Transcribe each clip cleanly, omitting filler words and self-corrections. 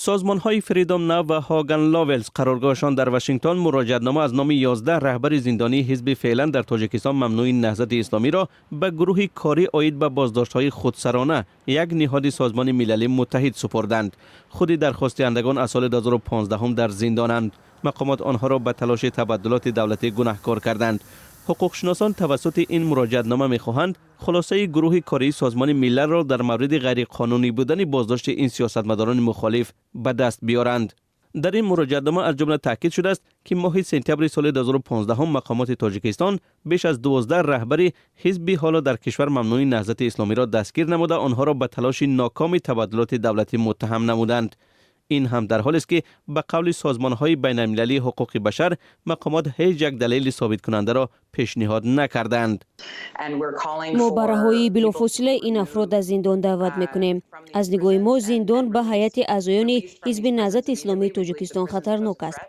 Созмонҳои Freedom Now ва Hogan Lovells, қароргоҳашон дар Вашингтон, муроҷиатнома аз номи 11 раҳбари зиндонии ҳизби феълан дар Тоҷикистон мамнӯи Наҳзати Исломӣ ро ба гурӯҳи корӣ оид ба боздоштҳои худсарона, як ниҳоди Созмони Милали Муттаҳид, супурданд. Худи дархостдиҳандагон аз соли 2015 дар зиндонанд. Мақомот онҳоро ба талоши табаддулоти давлатӣ гунаҳкор карданд. Ҳуқуқшиносон тавассути ин муроҷиатнома мехоҳанд хулосаи гурӯҳи кории Созмони Милалро дар мавриди ғайриқонунӣ будани боздошти ин сиёсатмадорони мухолиф ба даст биёранд. Дар ин муроҷиатнома аз ҷумла таъкид шудааст, ки моҳи сентябри соли 2015 мақомоти Тоҷикистон беш аз 12 раҳбари ҳизби ҳоло дар кишвар мамнӯи Наҳзати Исломиро дастгир намуда, онҳоро ба талоши нокоми табаддулоти давлатӣ муттаҳам намуданд. Ин ҳам дар ҳолест, ки ба қавли созмонҳои байналмилалии ҳуқуқи башар, мақомот ҳеҷ як далели собиткунандаро пешниҳод накарданд. Мо ба раҳоии билофосилаи ин афрод аз зиндон даъват мекунем. Аз нигоҳи мо, зиндон ба ҳайати аъзоёни Ҳизби Наҳзати Исломии Тоҷикистон хатарнок аст.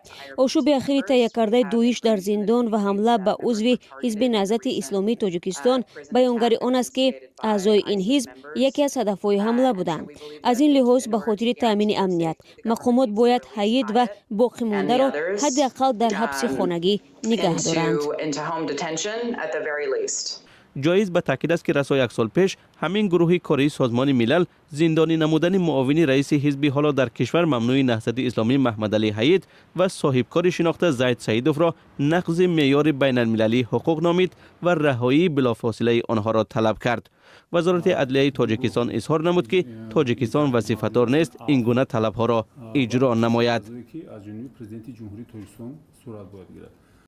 Ошӯби ахири таҳиякардаи ДОИШ дар зиндон ва ҳамла ба узви Ҳизби Наҳзати Исломии Тоҷикистон баёнгари он аст, ки аъзои ин ҳизб яке аз ҳадафҳои ҳамла буданд. Аз ин лиҳоз, ба хотири таъмини амният, мақомот бояд Ҳайит ва боқимондаро ҳадди ақал дар ҳабси хонагӣ нигаҳ доранд. Ҷоиз ба таъкид аст, ки расо як сол пеш ҳамин гурӯҳи кории Созмони Милал зиндонӣ намудани муовини раиси ҳизби ҳоло дар кишвар мамнӯи Наҳзати Исломӣ Маҳмадалӣ Ҳайит ва соҳибкори шинохта Зайд Саидовро нақзи меъёри байналмилалии ҳуқуқ номид ва раҳоии билофосилаи онҳоро талаб кард. Вазорати адлияи Тоҷикистон изҳор намуд, ки Тоҷикистон вазифадор нест ин гуна талабҳоро иҷро намояд. Аз ҷониби Президенти Ҷумҳурии Тоҷикистон сурат бояд гирад.